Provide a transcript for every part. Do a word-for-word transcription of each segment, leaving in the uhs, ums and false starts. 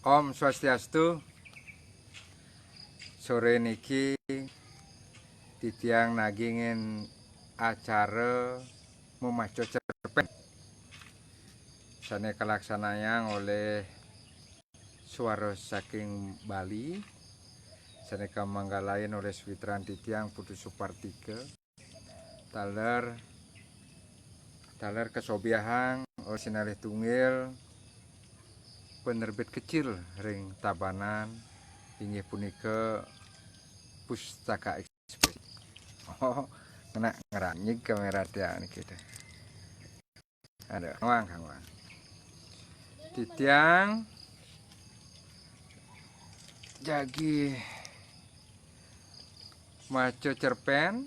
Om Swastiastu. Sore niki titiang nagingin acara memaca cerpen sane kalaksanayang olih Suara Saking Bali, sane kamanggalain olih sawitran titiang Putu Supartika. Taler, taler kasobiahang olih sinalih tunggil penerbit kecil ring Tabanan, inggih punika Pustaka Express. Oh, ngena ngeranyig kamera tiang niki téh. Aduh, ngawang, ngawang. Titiang jagi maca cerpen,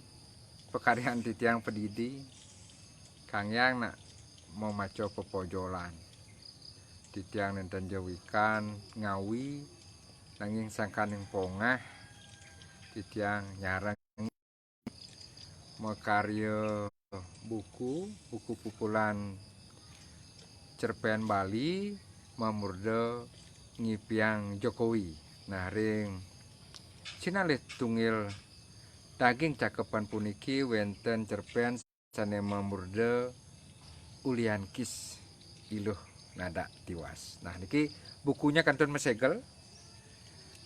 pakaryan titiang padidi, kanggéang nak mamaca pepojolan. Titiang nénten ja wikan ngawi, nanging sangkaning pongah, titiang nyareng makarya buku, buku pupulan cerpen Bali, mamurda Ngipiang Jokowi. Nah, ring sinalih tunggil daging cakepan puniki wénten cerpen sane mamurda Ulian Kis Iluh Nadak Tiwas. Nah, niki bukunya kantun masegel.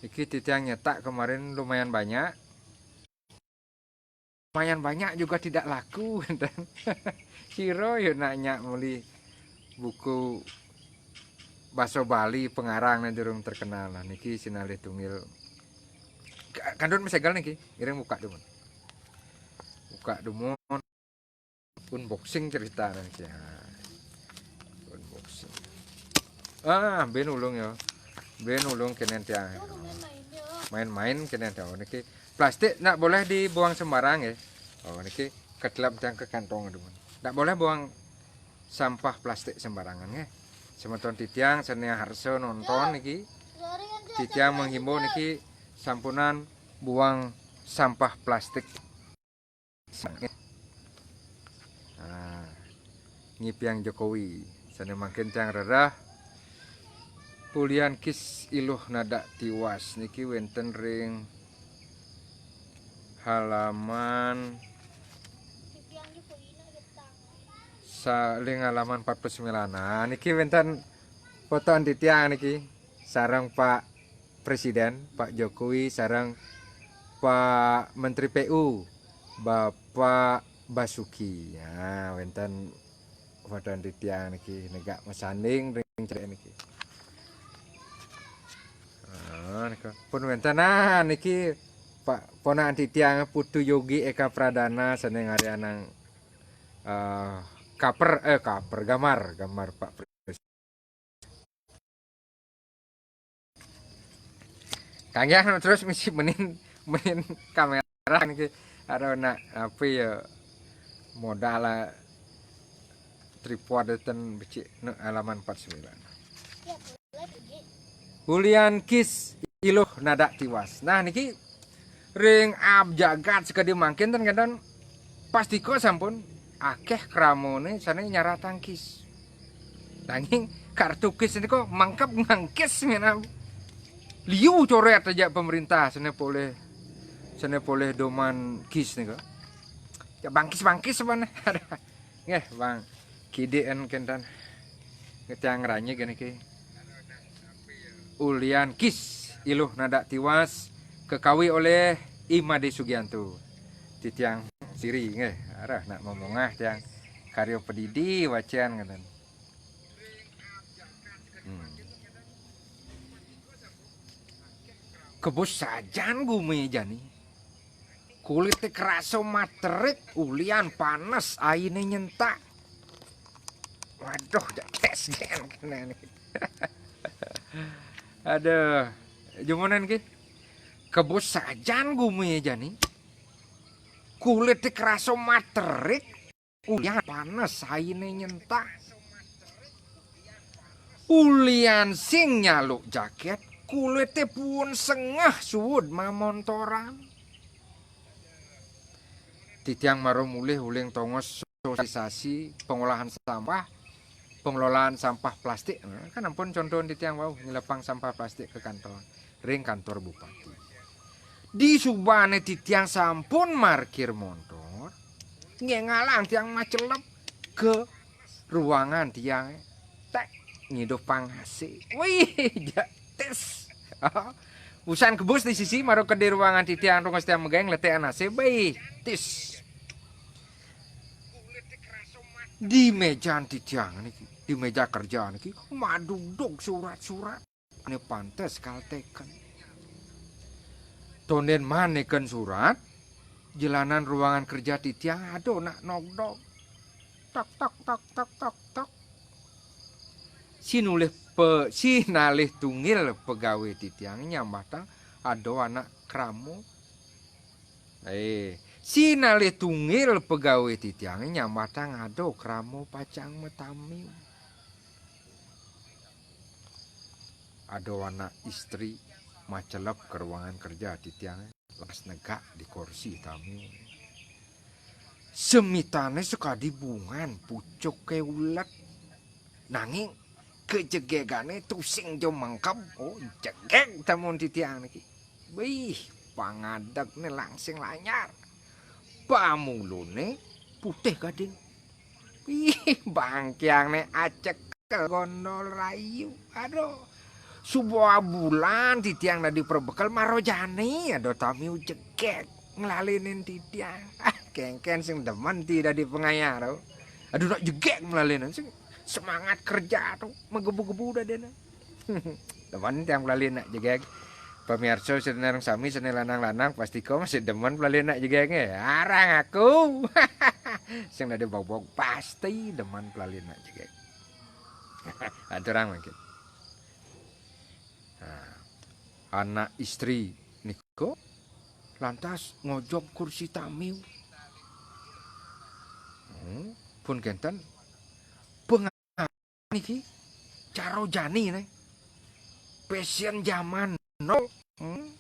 Niki titiang nyetak kemarin lumayan banyak. Lumayan banyak juga tidak laku, wénten. Sira ya nak nyak meli buku basa Bali pengarangnya durung terkenal. Nah, niki sinalih tunggil. Ka-, kantun masegel niki, iring buka dumun. Buka dumun. Unboxing cerita niki. Ha. Unboxing. Ah, bin ulung ya. Bin ulung kenen tiang. Main-main kenen tiang. Oh, niki plastik ndak boleh dibuang sembarang ya. Oh, niki ketelap tiang ke kantong dumun. Ndak boleh buang sampah plastik sembarangan ya. Semeton titiang sane harsa nonton niki. Titiang menghimbau niki sampunang buang sampah plastik. Nah, Ngipiang Jokowi. Sane mangkin tiang rereh Ulian Kis Iluh Nadak Tiwas niki wénten ring halaman sa-, ring halaman empat puluh sembilan. Nah, niki wénten fotoan titiang niki sareng Pak Presiden, Pak Jokowi, sareng Pak Menteri P U, Bapak Basuki. Ya, wénten fotoan titiang niki negak masanding ring cerek niki. Ah, nika. Pun wénten, nah, niki Pak ponakan titiang Putu Yogi Eka Pradana sane ngarianang, eh, cover, eh, cover, gambar, gambar Pak Presiden. Kanggéang terus misi menin, menin kamera niki. Aduh, nak apa ya, modal tripod ten becik, nu, halaman empat sembilan. Ulian Kis Iluh Nadak Tiwas. Nah, niki ring aab jagat sakadi mangkin ten kadang pastika sampun akeh kramane sane nyaratang kis. Nanging kartu kis nika mangkep ngangkis minab liu coret aja pemerintah sane polih, sane polih doman kis nika. Ya bangkis-bangkis apa nih? Nggih, Bang. Kidikan kenten. Ngetiang ranyig niki. Ulian Kis Iluh Nadak Tiwas kakawi olih I Made Sugianto. Titiang siri nggih, arah nak momongah tiang karya padidi wacan ngeten. Hmm. Kebus sajan gumi jani. Kulite kerasa materik, ulian panes, aine nyentak. Waduh, jak tes gen kene ni. Aduh, jumunan ki. Kebus sajan gumi jani. Kulite kerasa materik, ulian panes, aine nyentak. Ulian sing nyaluk jaket, kulite puun sengeh suud mamontoran. Titiang mara mulih uling tongos sosialisasi pengolahan sampah. pengelolaan sampah plastik. Nah, kan ampun contoh titiang wau nyelepang sampah plastik ke kantor, ring kantor bupati. Di subane titiang sampun markir montor, nggih ngalang tiang macelep ke ruangan tiang. Tek, ngidupang A C. Wih, ja-, tis. Usan kebus di sisi, mara ke di ruangan titiang, terus tiang megang letekan A C, baik, tis. Di meja titiang niki, di meja kerja niki, maduduk surat-surat. Ini pantes kalteken. Tonden maneken surat, jelanan ruangan kerja titiang, aduh, nak nogdog. Tok, tok, tok, tok, tok, tok. Sinulih pe-, sinalih tunggil pegawai titiang nyambatang ada anak krama. Eh, sinalih tunggil pegawai titiang nyambatang ada krama pacang matamiu. Ada anak istri macelep ke ruangan kerja titiang, las negak di kursi tamiu. Semitane sakadi bungan pucuke ulet. Nanging kejegegane tusing ja mengkeb. Oh, jegeg tamun titiang niki. Wih, pangadegne langsing lanyar. Pamulune putih gading. Wih, bangkiangne acek gondol rayu. Aduh. Suba bulan titiang dadi prebekel mara jani, aduh tamiu jegeg nglalenin titiang. Ah, kengken sing demen ti dadi pengayah to. Aduh, nak jegeg nglalenin sing semangat kerja to, menggebu-gebu dadene. Demen tiang nglalenin nak jegeg. Pamirsa sareng sami sane lanang-lanang pastika masih demen nglalenin nak jegege. Arang aku. Sing dadi bobog pasti demen nglalenin nak jegeg. Aturang mangkin. Nah, anak istri nika lantas ngojog kursi tamiu. Hmm, pun kenten pengawan niki cara jani ne. Passion zaman now. Hmm.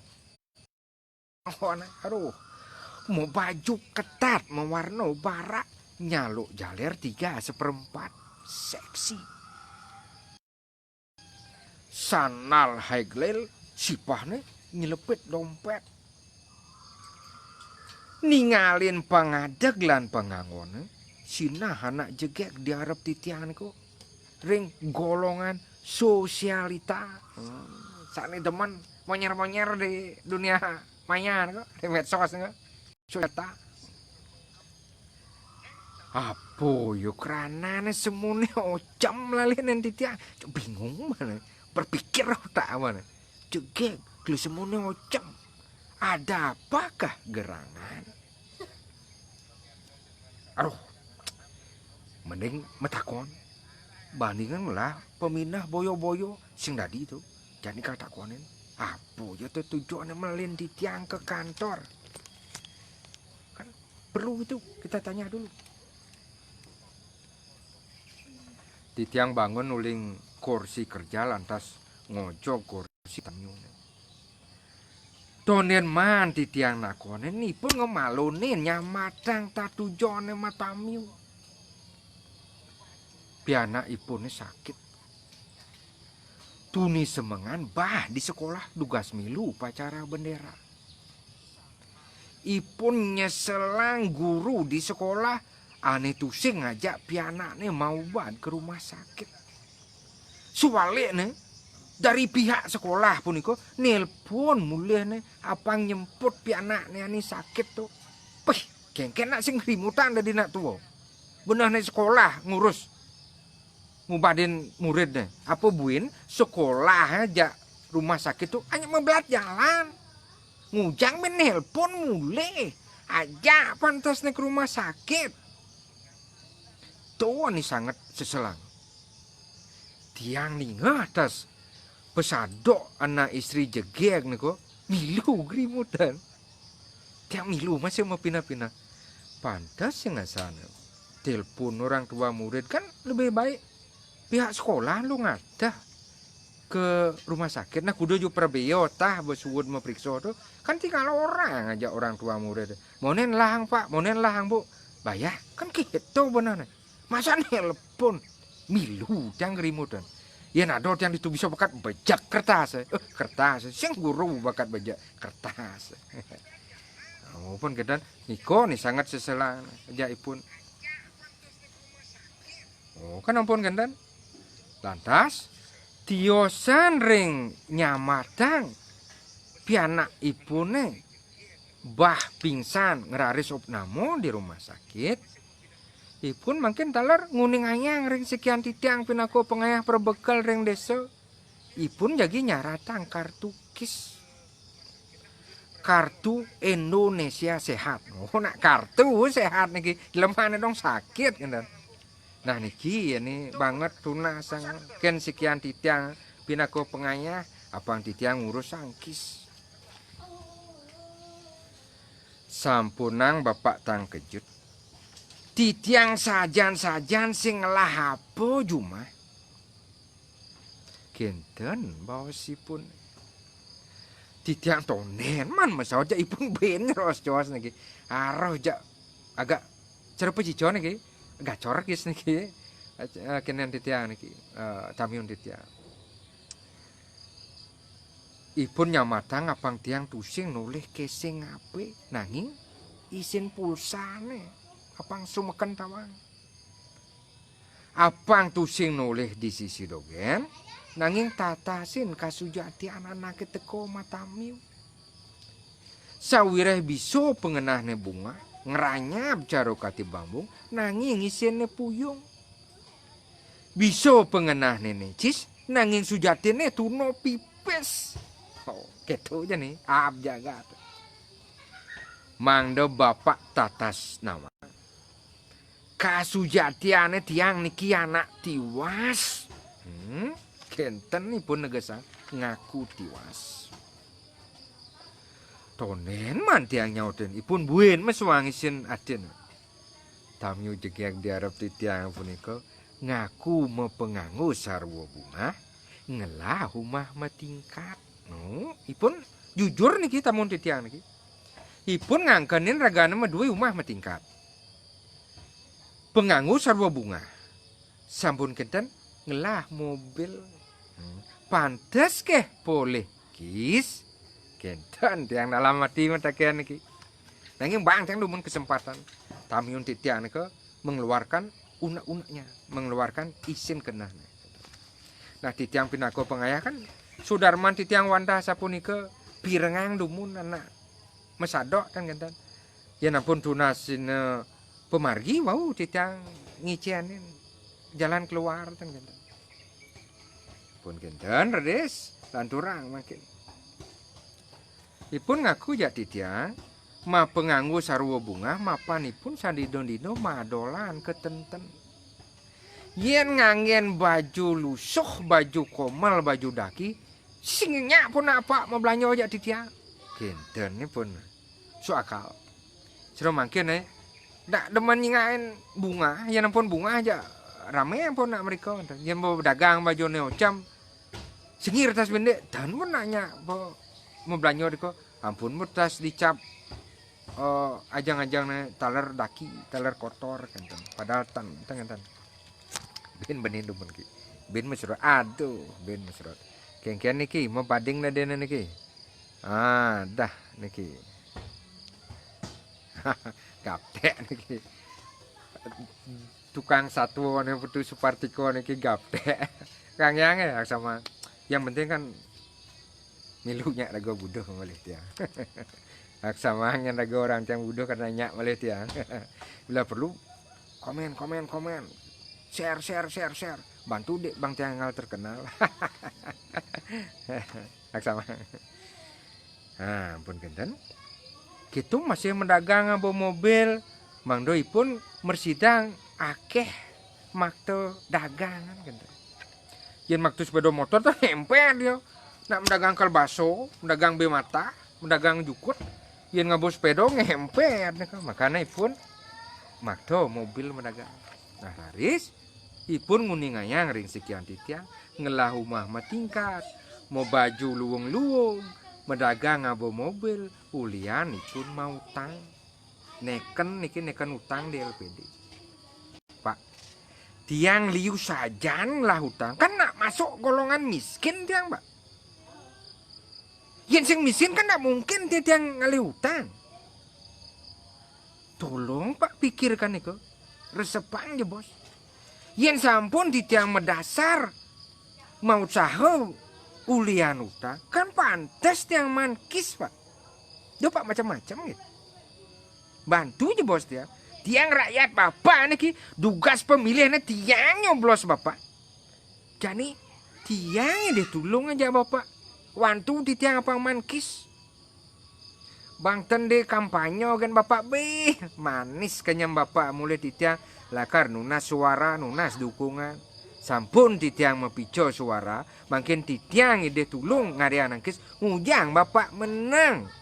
Oh, aduh. Mau baju ketat, mau warna barak, nyaluk jaler tiga seperempat. Seksi. Sandal high heel, sipahne nyelepit dompet. Ningalin pangadeg lan pangangone, sinah anak jegeg di arep titiang niku ring golongan sosialita. Hmm, sane demen monyer-monyer di dunia maya niku, di medsos niku. Sosialita. Apa ya kranane semune ocem lali nen titiang? Bingung mana. Berpikir otak mana. Jegeg, gelu semune ocem. Ada apakah gerangan? Aduh, mending matakon. Bandingan lah peminah boyo-boyo sing dadi to. Jani kal takonin. Apa ya to tujuane melin titiang ke kantor? Kan perlu itu kita tanya dulu. Titiang bangun uling kursi kerja lantas ngojog kursi tamiune. Tonden maan titiang nakonin ipun ngemalonin nyamatang tatujone matamiu. Pianakipune sakit. Tuni semengan bah di sekolah dugas milu upacara bendera. Ipun nyeselang guru di sekolah ane tusing ngajak pianakne maubat ke rumah sakit. Subalikne, dari pihak sekolah punika nelpon mulihne apang nyemput pianakne ane sakit to. Pih, kengken nak sing ngrimutan dadi nak tua. Benehne sekolah ngurus ngubadin muridne. Apa buin sekolah ajak rumah sakit to hanya mebelat jalan. Ngujang men nelpon mulih. Ajak pantesne ke rumah sakit. To ane sanget seselang. Tiang ningeh tas pesadok anak istri jegeg nika milu grimutan. Tiang milu masih mapinah-pinah. Pantes sing ngasana. Telepon orang tua murid kan lebih baik pihak sekolah lu ngadah ke rumah sakit. Nah, kudu ju prabeo tah besuud mapriksa tu. Kan tinggal orang aja orang tua murid. Monen lahang, Pak, monen lahang, Bu. Bayah, kan gitu benar. Masa nelpon? Milu tiang ngerimutan. Yén ada tiang ditu bisa bakat bejek kertas. Eh, kertas. Sing guru bakat bejek kertas. Nah, pun kénten nika ni sanget seselang ajaibun. Oh, kan ampun kénten. Lantas tiosan ring nyamatang pianakipuné bah pingsan ngraris opname di rumah sakit. Ipun mangkin taler nguningayang ring sikian titiang pinaka pangayah prabekel ring désa. Ipun jagi nyaratang kartu kis. Kartu Indonesia Sehat. Oh, nak kartu sehat niki, jelemané dong sakit, kénten. Nah, niki ya ni banget tunasang kén sikian titiang pinaka pangayah, apang titiang ngurusang kis. Sampunang Bapak tangkejut. Titiang sajan-sajan sing ngelah apa jumah. Kénten baosipun. Titiang tondén man masaut ja ipun buin ngeros-jos niki. Aroh ja agak cerepa cico niki. Gacor kis niki. Eh, kénten titiang niki. Eh, tamiun titiang. Ipun nyamatang apang tiang tusing nolih késing apé, nanging isin pulsané apang sumeken tawang. Apang tusing nolih di sisi dogén, nanging tatasin kasujatian anaké teka matamiu. Sawiréh bisa pangenahné bungah, ngranyab cara kati bambung, nanging isinné puyung. Bisa pangenahné nécis, nanging sujatiné tuna pipis. Oh, kéto ja ni, aab jagat. Mangda Bapak tatas nawang. Kasujatiané tiang niki anak tiwas. Hmm, kénten ipun negesang ngaku tiwas. Tondén man tiang nyautin, ipun buin masuang isin atin. Tamiu jegég di arep titiang punika ngaku mapanganggo sarwa bungah, ngelah umah matingkat. No, ipun jujur niki tamiun titiang niki. Ipun ngangkenin ragané madué umah matingkat. Panganggo sarwa bungah. Sampun kénten ngelah mobil. Hmm. Pantes kéh polih kis. Kénten tiang dalam ati matakén niki. Nanging bang tiang dumun kesempatan. Tamiun titiang nika mengeluarkan unek-uneknya, mengeluarkan isin kenehné. Nah, titiang pinaka pangayah kan sudarman titiang wantah sapunika pirengang dumun anak masadok kan kénten. Yén ampun tunasina pamargi wau titiang ngicénin jalan keluar ten kénten. Pun kénten redis lanturang mangkin. Ipun ngaku jak titiang, mapanganggo sarwa bungah mapan ipun sadina-dina madolan ketenten. Yén nganggén baju lusuh, baju komel, baju daki, sing nyak pun apa mablanja jak titiang. Kénten ipun. Sok akal. Sira mangkin, eh. Nak demen nyingakin bungah, yén ampun bungah aja ramé ampun nak mrika. Yén mau dagang bajuné ocam, sengir tas bendik, dan pun nanya apa mau belanja diko, ampun pun tas dicap, eh, ajang-ajang né taler daki, taler kotor, kénten. Padahal tan, tan, tan. Bin benin dumun ki. Bin mesra, aduh, bin mesra. Kéngkén niki, mau bading dadéné niki. Ah, dah niki. Gaptek niki. Tukang satwa né Putu Supartika niki gaptek. Kang Yang ya sama. Yang penting kan milu nyak raga buduh malih tiang. Ak sama yang raga orang tiang buduh karena nyak malih tiang. Bila perlu komen, komen, komen. Share, share, share, share. Bantu dek bang tiang ngal terkenal. Ak sama. Nah, ampun kénten. Kitu masih mendagang ngaba mobil, mangda ipun mersidang akéh makta dagangan kénten. Yén makta sepeda motor tuh ngempet dia. Nak mendagang kalbaso, mendagang bé matah, mendagang jukut, yén ngaba sepeda ngempet. Makana ipun makta mobil mendagang. Nah, raris ipun nguningayang ring sikian titiang, ngelah umah matingkat, mau baju luwung-luwung, medagang ngaba mobil, ulian ipun mautang. Neken niki neken utang di L P D. Pak, Tiang liu sajan lah utang, kan nak masuk golongan miskin tiang, Pak. Yen sing miskin kan ndak mungkin tiang ngalih utang. Tolong, Pak, pikirkan iko. Resepang je, Bos. Yen sampun titiang madasar mausaha ulian utang, kan pantes tiang maan KIS, Pak. Duh, Pak, macam-macam gitu. Bantu je, Bos, tiang. Tiang rakyat Bapak niki, dugas pemilih ne tiang nyoblos Bapak. Jani tiang deh tulung aja Bapak. Wantu titiang apang maan KIS. Bang ten deh kampanye gen Bapak, beh, manis kenyam Bapak mulih titiang lakar nunas suara, nunas dukungan. Sampun titiang mapica suara, mangkin titiang idih tulung ngarianang KIS, ngujang Bapak menang.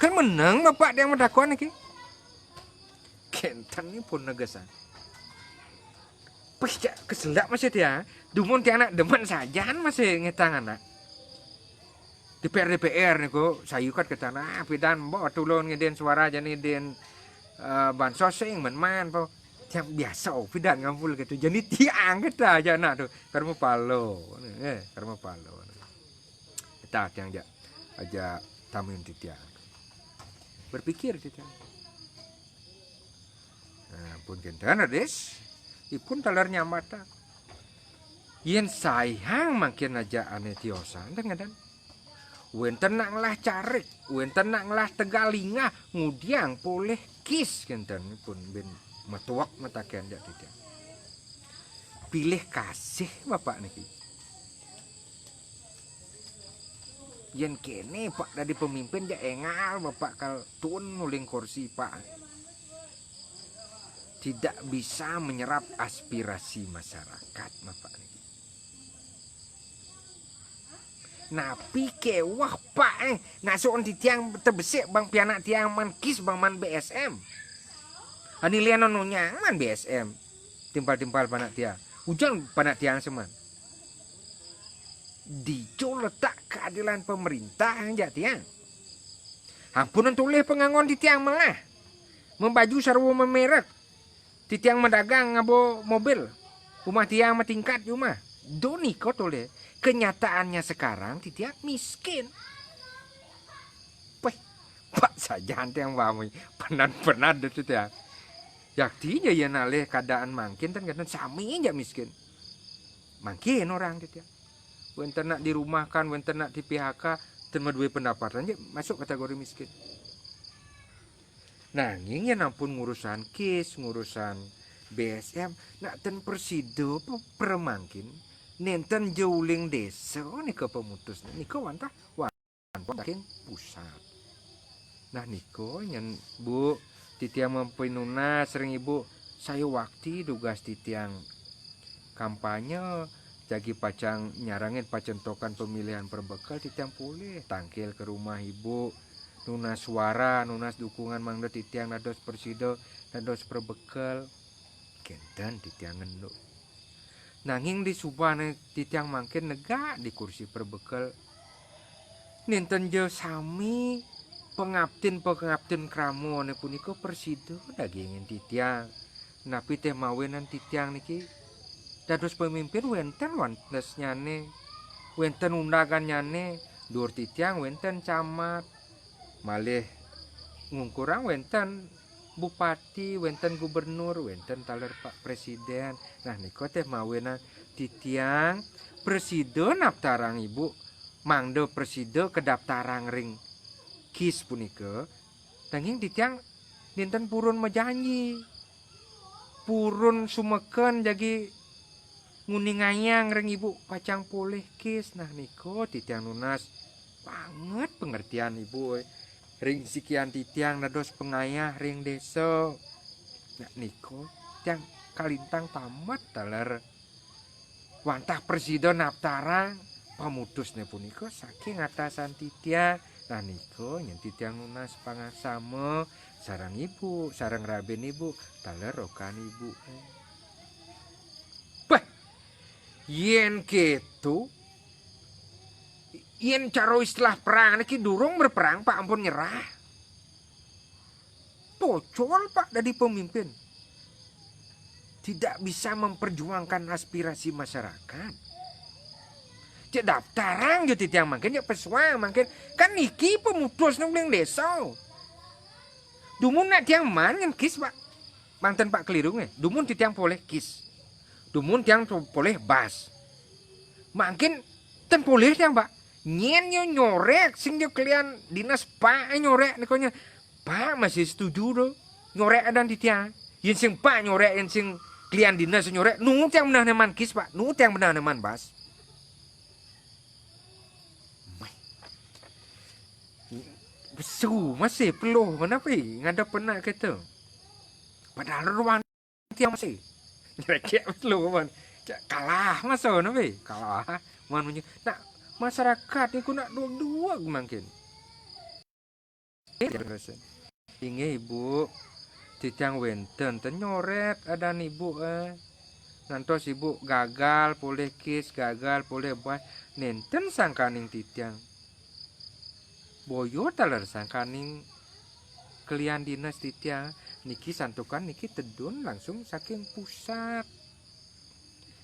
Kan menang Bapak tiang matakon niki. Kenten ni pun negesan. Pih, jak keselak masih tiang. Dumun tiang nak demen sajan masih ngetang anak. DPR-DPR niku sayukat ke tanah, "Ah, pidan mbok tulun ngidin suara jani din, eh, bansos sing men-man po." Tiang biasa, oh, pidan ngampul gitu. Jani tiang kita aja anak tu. Karma palo. Eh, karma palo. Kita tiang jak aja tamin titiang. Berpikir titiang. Nah, pun kenten, Adis. Ipun taler nyambatang. Yen saihang mangkin aja ane tiosan, ten ngadan. Wenten nak ngelah carik, wenten nak ngelah tegal lingah, ngudiang polih KIS kenten pun bin metuak mataken jak titiang. Pilih kasih Bapak niki. Yen kene Pak dadi pemimpin, jak engal Bapak kal tun nuling kursi Pak. Tidak bisa menyerap aspirasi masyarakat Bapak niki. Napi keweh Pak, eh, ngasukin titiang tebesik bang pianak tiang maan KIS bang maan BSM. Ani lian nonyang maan BSM. Timpal-timpal panak tiang. Ujang panak tiang seman. Dijo letak keadilan pemerintah jak tiang. Ampunan tulih pangangon titiang melah. Membaju sarwa memerek. Titiang madagang ngaba mobil. Umah tiang matingkat di umah. Do nika tulih. Kenyataannya sekarang titiang miskin. Peh, Pak sajan tiang bami. Penat-penat deh titiang. Yakti ja yen alih keadaan mangkin ten kenten sami jak miskin. Mangkin orang titiang. Wenten nak dirumahkan, wenten nak di-PHK, ten madue pendapatan je masuk kategori miskin. Nanging yen ampun ngurusan KIS, ngurusan BSM, nak ten prasida pe-, premangkin, nenten je uling desa nika pemutusne. Nika wantah wantah saking pusat. Nah, nika nyen, Bu, titiang mapinunas ring Ibu, saya wakti dugas titiang kampanye, jagi pacang nyarengin pacentokan pemilihan perbekel, titiang polih tangkil ke rumah Ibu, nunas suara, nunas dukungan mangda titiang dados presida, dados perbekel. Kenten titiang ngenduk. Nanging di subane titiang mangkin negak di kursi perbekel, nenten ja sami pangaptin-pangaptin kramane punika prasida dagingin titiang. Napi teh mawinan titiang niki dados pemimpin wenten wantesnyane, wenten undangannyane, dur titiang wenten camat, malih ngungkurang wenten bupati, wenten gubernur, wenten taler Pak Presiden. Nah, nika teh mawinan titiang prasida naptarang Ibu, mangda prasida kadaptarang ring KIS punika. Nanging titiang nenten purun majanji. Purun sumeken jagi nguningayang ring Ibu pacang polih KIS. Nah, nika titiang nunas banget pengertian Ibu, oi. Ring sikian titiang dados pangayah ring desa. Nah, nika tiang kalintang tamat taler. Wantah prasida naptarang pamutusne punika saking atasan titiang. Nah, nika nyen titiang nunas pangaksama sareng Ibu, sareng rabiné Ibu, taler rokan Ibu. Bah, yén kéto, yén cara istilah perang niki durung berperang, Pak, ampun nyerah. pocol, Pak, dadi pemimpin. Tidak bisa memperjuangkan aspirasi masyarakat. Cek daftaran yo titiang mangkin, cek pesuang mangkin. Kan niki pemutus nang ning desa. Dumun nak tiang maan ngen kis, Pak. Manten Pak keliru nge. Dumun titiang poleh kis. Dumun tiang to-, poleh bas. Mangkin ten poleh tiang, Pak. Nyen yo nyorek sing yo kelian dinas Pak, eh, nyorek niko nyen. Pak masih setuju do. Nyorek adan titiang. Yen sing Pak nyorek, yen sing kelian dinas nyorek, nu tiang benah neman kis, Pak. Nu tiang benah neman bas. Meh. Besu masih peluh mana pi ngadep anak kita. Padahal ruang tiang masih. Nyerekek peluh man. Cak kalah masa nabi. Kalah. Man munyi. Nak masyarakat ni ku nak dua-dua mangkin. Inggih, Ibu. Titiang wenten ten nyoret adan Ibu, eh. Ngantos Ibu gagal poleh kis, gagal poleh bas, nenten sangkaning titiang. Boyo taler sangkaning kelian dinas titiang, niki santukan niki tedun langsung saking pusat.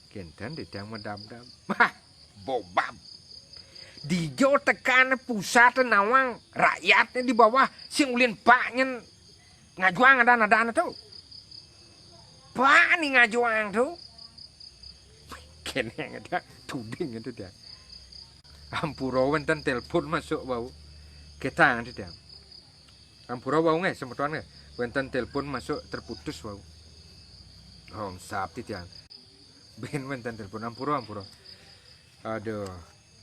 Kenten titiang medabdab. Hah, bobab. Dijo tekan pusat nawang, rakyatnya di bawah, sing ulin Pak nyen ngajuang adan-adan tu. Pak ni ngajuang tu. Kene ada tuding itu dia. Ampura wenten telepon masuk wau. Ketang itu dia. Ampura wau nge, semeton nge. Wenten telepon masuk terputus wau. Om sap titiang. Ben wenten telepon, ampura, ampura. Aduh.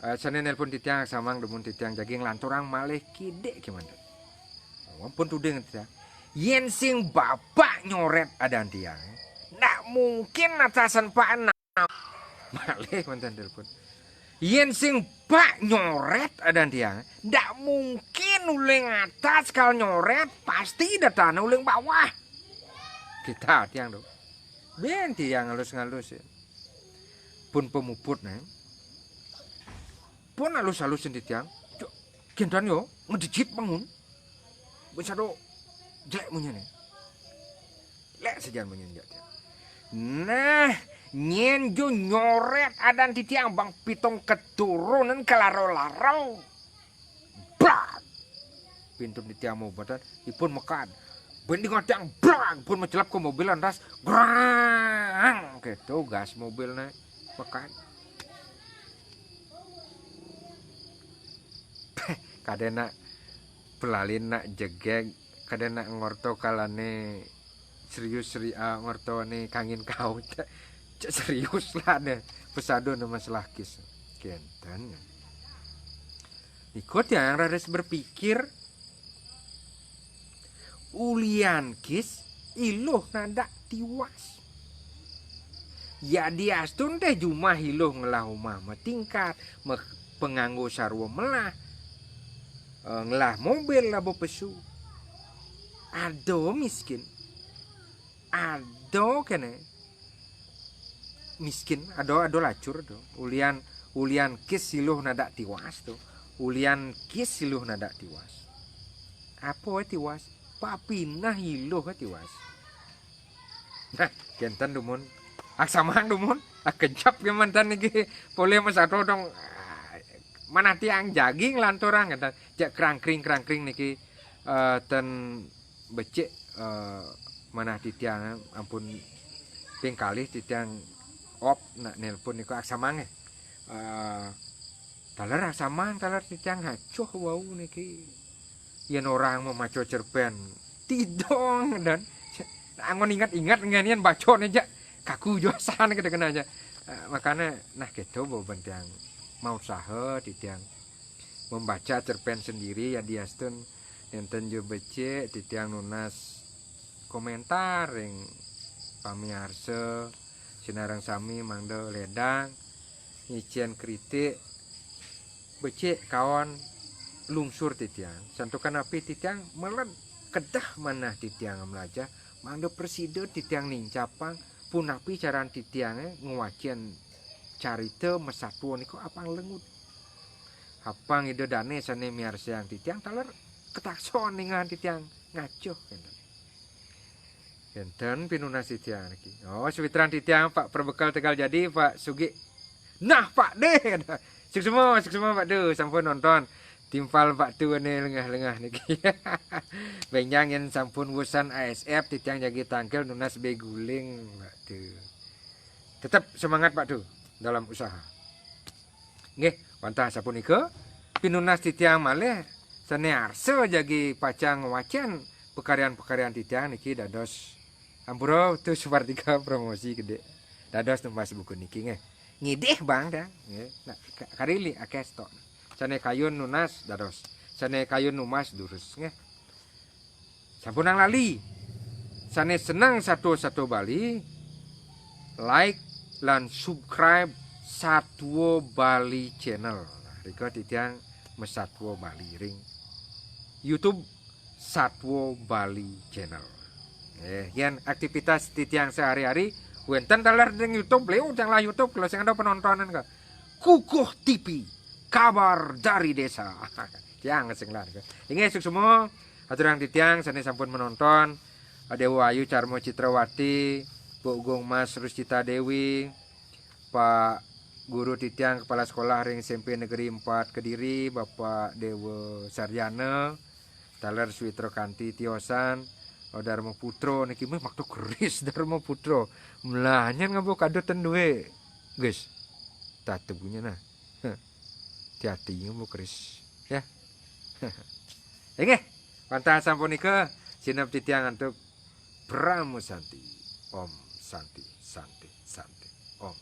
Eh, sane nelpon titiang samang dumun titiang jagi nglanturang malih kidik gimana. Ampun tuding titiang. Yen sing bapak nyoret adan tiang, ndak mungkin atasan Pak enam. Malih wenten telepon. Yen sing Pak nyoret adan tiang, ndak mungkin uling atas kal nyoret, pasti datane uling bawah. Kita tiang tu. Ben tiang ngalus-ngalus ya. Pun pemuput ne. Pun alus-alus senti tiang. Cuk, gendan yo, ngedijit bangun. Ben sado jelek munyine. Lek sejan munyin jak tiang. Nah, nyen jo nyoret adan titiang bang pitung keturunan kelaro-laro. Brak! Pintu titiang mau badan, ipun mekan. Ben di ngatang, brak! Pun mencelap ke mobil lantas, grang! Gitu gas mobilnya, mekan. Kada nak pelalin nak jegeg, kada nak ngorto kalane serius seri-, ah, ngorto ne kangin kau. Cak, cak serius lah ne. Pesado ne masalah kis. Kenten. Niko tiang raris berpikir, ulian kis iluh nadak tiwas. Ya diastun teh jumah iluh ngelah umah matingkat, me-, penganggo sarwa melah, eh, ngelah mobil labo pesu. Ado miskin. Ado kene. Miskin, ado, ado lacur tu. Ulian, ulian kis iluh nadak tiwas tu. Ulian kis iluh nadak tiwas. Apa tiwas? Papinah iluh tiwas. Nah, kenten dumun. Aksamang dumun. Akejap ke mantan niki. Poleh mas atau dong. Mana tiang jaging lanturang kenten. Jak kerangkring-kerangkring niki, eh, ten becik, eh, manah titiang ampun ping kalih titiang op nak nelpon niku aksamang, eh. Eh, taler aksamang, taler titiang acuh wau niki. Yen orang mau maca cerpen, tidong dan angon ingat-ingat nganian bacone jak kaku josan kita kena aja. Eh, makanya nah gitu beban tiang mau usaha titiang membaca cerpen sendiri ya diastun nenten jo becik titiang nunas komentar ring pamiarsa sinareng sami mangda ledang ngicen kritik becik kaon lungsur titiang santukan api titiang meled kedah manah titiang melajah mangda presida titiang nincapang punapi caran titiange ngwacen carita masatua nika apang lengut. Apang Ida Dane sane miarsayang titiang taler ketakson ningan titiang ngacuh kenten. Enten pinunas titiang niki. Oh, sawitran titiang Pak Perbekel Tegal Jadi, Pak Sugi. Nah, Pak deh. Suksma, suksma Pak Du, sampun nonton. Timpal Pak Du ane lengah-lengah niki. Benjang yen sampun wusan A S F, titiang jagi tangkil nunas beguling Pak Du. Tetep semangat Pak Du dalam usaha. Nggih, wantah sapunika pinunas titiang malih sane arsa jagi pacang ngwacen pakaryan-pakaryan titiang niki dados ampura tu Supartika promosi gedhe. Dados numbas buku niki nggih. Ngidih bang dah nggih. Nak ka- karili akeh stok. Sane kayun nunas dados. Sane kayun numbas durus nggih. Sampunang lali. Sane seneng satua-satua Bali, like lan subscribe Satua Bali Channel. Nah, rika titiang masatua Bali ring YouTube Satua Bali Channel. Eh, yen aktivitas titiang sehari-hari wenten taler ring YouTube, liu tiang lah YouTube kalau sing ada penontonan ka. Kukuh T V, kabar dari desa. Tiang sing lah. Inggih suksma aturang titiang sane sampun menonton. Dewa Ayu Carmo Citrawati, Bu Gung Mas Ruscita Dewi, Pak Guru titiang Kepala Sekolah ring S M P Negeri empat Kediri, Bapak Dewa Sarjana, taler Switra Kanti tiosan, oh, Dharma Putra niki mah makta keris Dharma Putra. Mlahan ngabo kadut ten duwe. Guys, tatunya nah. Hati-hati ngabo keris. Ya. Inggih, wantah sampunika sineb titiang antuk Parama Santi. Om Santi, Santi, Santi. Om.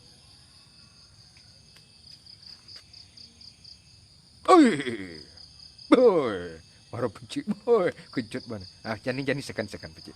Oi. Boy. Mara becik, boy. Kejut mana? Ah, jani jani sekan-sekan becik.